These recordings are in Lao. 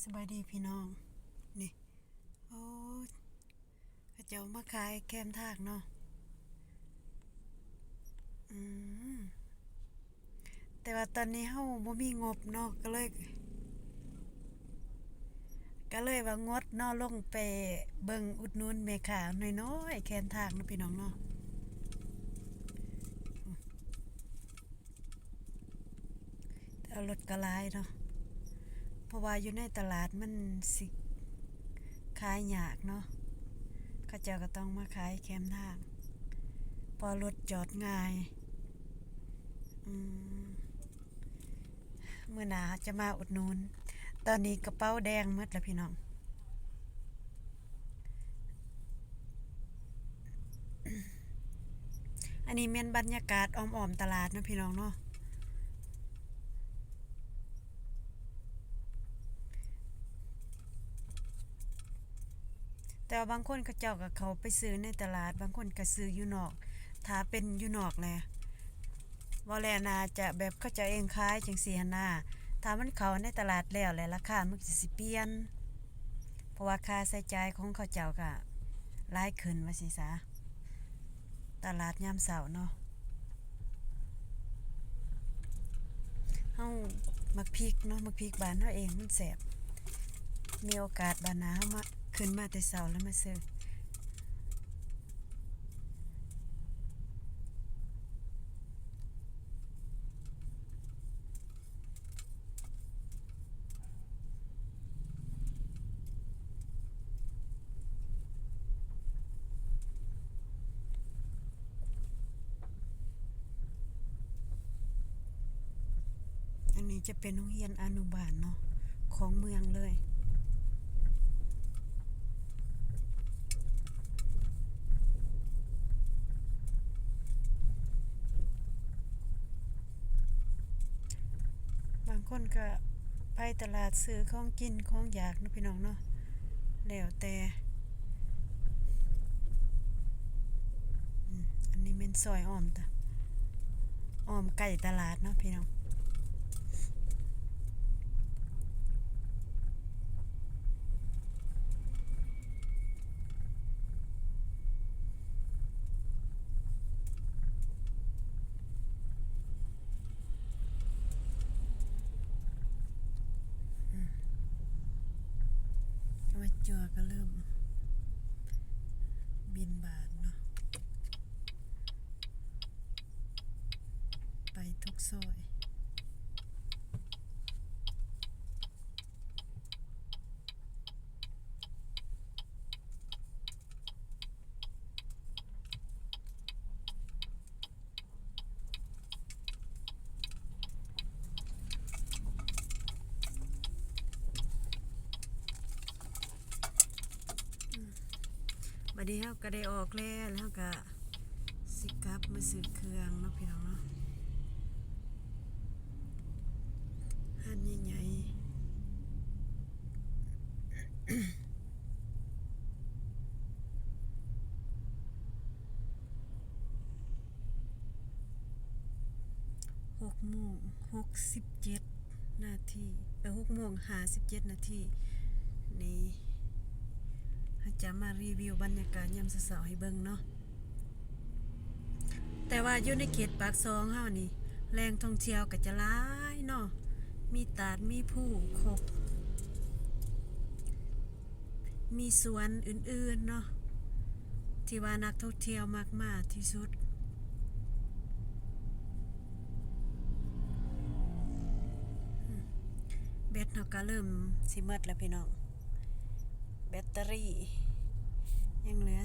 ສະບາຍດີພີ່ນ້ອງ ນີ້ ໂອ້ ເຂົາເຈົ້າມາຂາຍແຄມທາງເນາະ ອືມ ແຕ່ວ່າຕອນນີ້ເຮົາບໍ່ມີງົບເນາະ ກໍເລີຍ ກໍເລີຍວ່າງົດເນາະ ລົງໄປເບິ່ງອຸດໜູນແມ່ຄ້ານ້ອຍໆ ແຄມທາງເນາະ ພີ່ນ້ອງເນາະ. ແຕ່ວ່າລົດກໍຫຼາຍເນາະ ເພາະວ່າຢູ່ໃນຕະຫຼາດມັນຊິຂາຍຍາກເນາະ ເຂົາເຈົ້າກໍຕ້ອງມາຂາຍແຄມທາງ ເພາະລົດຈອດງ່າຍ ອືມ ມື້ໜ້າຈະມາອຸດໜູນ ຕອນນີ້ກະເປົາແດງໝົດລະພີ່ນ້ອງ. ອັນນີ້ແມ່ນບັນຍາກາດອ້ອມໆຕະຫຼາດເນາະ ພີ່ນ້ອງເນາະ ແຕ່ວ່າບາງຄົນເຂົາເຈົ້າກໍເຂົ້າໄປຊື້ໃນຕະຫຼາດ ບາງຄົນກໍຊື້ຢູ່ນອກ ຖ້າເປັນຢູ່ນອກແຫຼະ ເວົ້າແລ້ວໜ້າຈະແບບເຂົາເຈົ້າເອງຂາຍຈັ່ງຊີ້ຫັ້ນນາ ຖ້າມັນເຂົ້າໃນຕະຫຼາດແລ້ວແຫຼະ ລາຄາມັນກໍຊິປ່ຽນ ເພາະວ່າຄ່າໃຊ້ຈ່າຍຂອງເຂົາເຈົ້າກໍຫຼາຍຂຶ້ນວ່າຊີ້ຊະ. ຕະຫຼາດຍາມເຊົ້າເນາະ ເຮົາໝາກພິກເນາະ ໝາກພິກບ້ານເຮົາເອງມັນແຊບ ມີໂອກາດບາດໜ້າເຮົາມາ ຂຶ້ນມາແຕ່ເຊົ້າແລ້ວມາຊື້. ອັນນີ້ຈະເປັນໂຮງຮຽນອະນຸບານເນາະ ຂອງເມືອງເລີຍ. ບາງຄົນກໍໄປຕະຫຼາດຊື້ຂອງກິນຂອງຢາກເນາະ ພີ່ນ້ອງເນາະ ແລ້ວແຕ່ ອືມ ອັນນີ້ແມ່ນຊອຍອ້ອມຕະ ອ້ອມໃກ້ຕະຫຼາດເນາະ ພີ່ນ້ອງ. ອືມ ແຕ່ວ່າຈົວກໍເລີ່ມບິນບານເນາະ ໄປທຸກຊອຍ. ບາດນີ້ເຮົາກໍໄດ້ອອກແລ້ວ ແລ້ວເຮົາກໍຊິກັບມາຊື້ເຄື່ອງເນາະ ພີ່ນ້ອງເນາະ. ຮ້ານໃຫຍ່ໆ ຫົກໂມງຫົກສິບເຈັດນາທີ ເອີ ຫົກໂມງຫ້າສິບເຈັດນາທີ ນີ້ ເຮົາຈະມາຣີວິວບັນຍາກາດຍາມເຊົ້າໆໃຫ້ເບິ່ງເນາະ. ແຕ່ວ່າຢູ່ໃນເຂດປາກຊ່ອງເຮົານີ້ ແຫຼ່ງທ່ອງທ່ຽວກໍຈະຫຼາຍເນາະ ມີຕາດ ມີພູຄົບ ມີສວນອື່ນໆເນາະ ທີ່ວ່ານັກທ່ອງທ່ຽວມັກມາທີ່ສຸດ. ແບັດເຮົາກໍເລີ່ມຊິໝົດແລ້ວ ພີ່ນ້ອງ. ແບັດເຕີຣີຍັງເຫຼືອ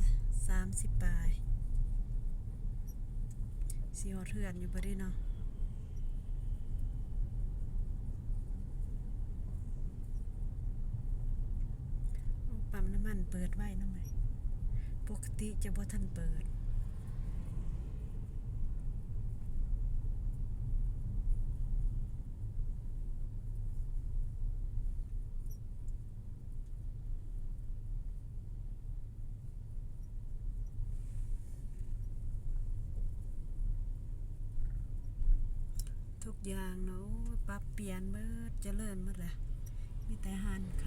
ສາມສິບປາຍ ຊິຮອດເຮືອນຢູ່ບໍ່ເດເນາະ. ໂອ້ ປ້ຳນ້ຳມັນເປີດໄວນຳ ປົກກະຕິຈະບໍ່ທັນເປີດ. ທຸກຢ່າງເນາະ ໂອ້ຍ ປັບປ່ຽນເບິດ ຈະເລີນເບິດແຫຼະ ມີແຕ່ຮ້ານຂ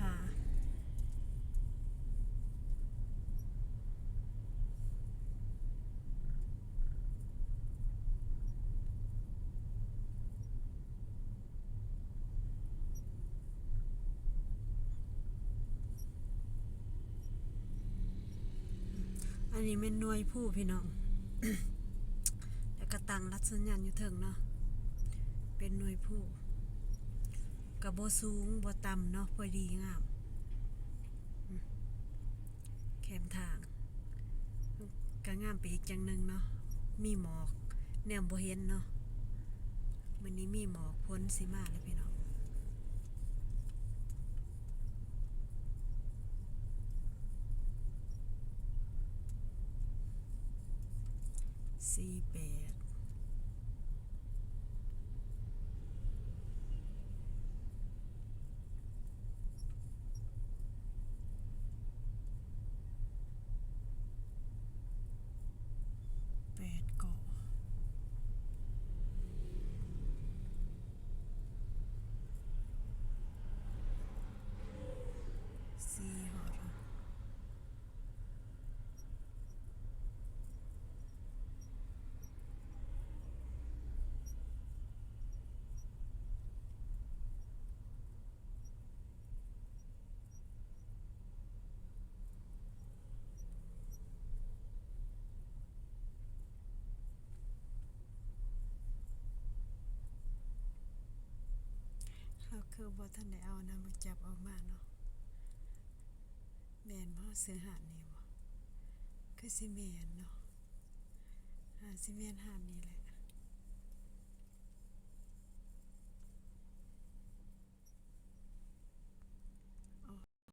ອັນນີ້ແມ່ນໜ່ວຍພູພີ່ນ້ອງ ແລ້ວກໍຕັ້ງຫຼັກສັນຍານຢູ່ເທິງເນາະ ເປັນໜ່ວຍພູ ກໍບໍ່ສູງບໍ່ຕ່ຳເນາະ ພໍດີງາມ ແຄມທາງ ກໍງາມໄປອີກຢ່າງໜຶ່ງເນາະ ມີໝອກແນມບໍ່ເຫັນເນາະ ມື້ນີ້ມີໝອກ ຝົນຊິມາແລ້ວພີ່ນ້ອງ ສີ່ແປດ ແປດເກາະ ສີ່ຮອດ ເຮົາຄືບໍ່ທັນໄດ້ເອົານ້ຳໝາກຈັບອອກມາເນາະ ແມ່ນບໍ່? ຊື່ຮ້ານນີ້ບໍ່? ຄືຊິແມ່ນເນາະ ອາ ຊິແມ່ນຮ້ານນີ້ແຫຼະ.